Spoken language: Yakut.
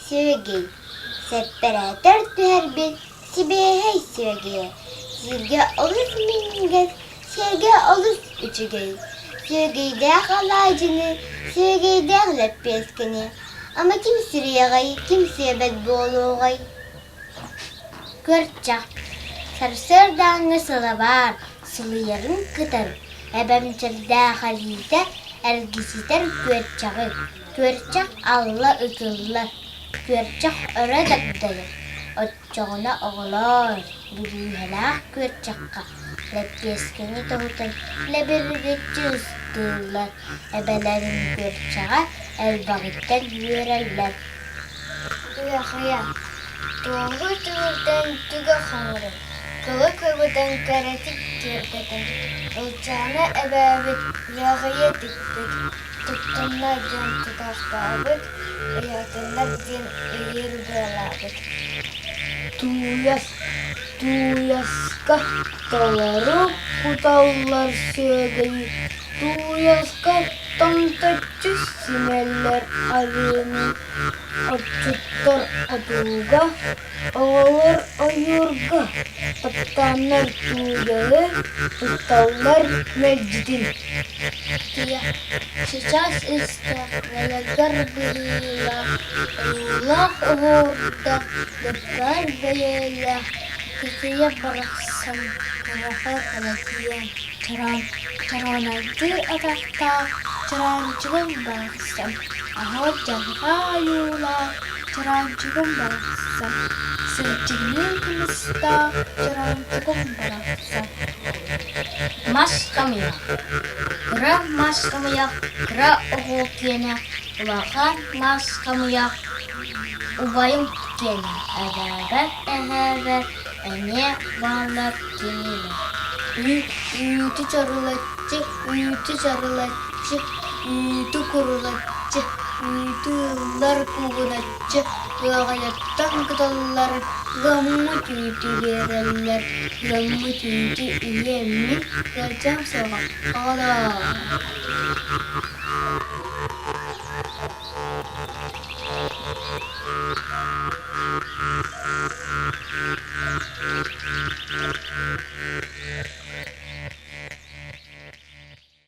Сүөгэй сэппэрээтэр түһэрбит сибиэһэй сүөгэйэ, сиргэ олус минньигэс, сиэргэ олус үчүгэй. Сүөгэйдээх алаадьыны, сүөгэйдээх лэппиэскэни ама ким сириэҕэй, ким сиэбэт буолуоҕай? Күөрчэх Сарсыардааҥҥы сылабаар сылыйарын кытары эбэм чэрдээх илиитэ эргичитэр күөрчэҕи, күөрчэх алла ытыллар, күөрчэх өрө дагдайар. Оччоҕуна оҕолоор, бүлүүһэлээх күөрчэххэ лэппиэскэни тоһутан лэбиргэччи ыстыыллар, эбэлэрин күөрчэҕэ элбэҕиттэн үөрэллэр. Ыахайа, туоһу түмүктэн түгэх оҥорон, кылы кыбытан кэрэтик киэргэтэн, Ылдьаана эбээбит ыаҕайа тикпит, туттунна диэн тутаахтаабыт, ыйаатыннар диэн ыйыыр быалаабыт. Тууйас, тууйаска толору куталлар сүөгэйи, тууйаска томточчу симэллэр арыыны, Отчуттар отууга, оҕолор ойуурга таптааннар тууйары тутталлар мэлдьитин. Сейчас истэхтэригэр быһыылаах, ойуулаах оһуордаах, бэркээр бэйэлээх Тэтийэ барахсан кыраха кэлэтиэн, чараан, чараанайдыы атахтаах чараанчыгым барахсан, аһа дьарҕаа ойуулаах чараанчыгым барахсан, сырдьыгыныыр кымыстаах чараанчыгым барахсан. Мас хамыйах Кыра мас хамыйах, кыра оҕо киэнэ, улахан мас хамыйах, убайым киэнэ, эбээбэр, эһээбэр эмиэ бааллар кинилэр. Үүтү чарылаччы, үүтү чарылаччы, үүтү курулаччы, үүтү ыллар куугуначчы, ыаҕайаттан кыталлар, ыаммыт үүтү биэрэллэр, ыаммыт үүтү иһиэммин ыалдьыам суоҕа, оҕолоор.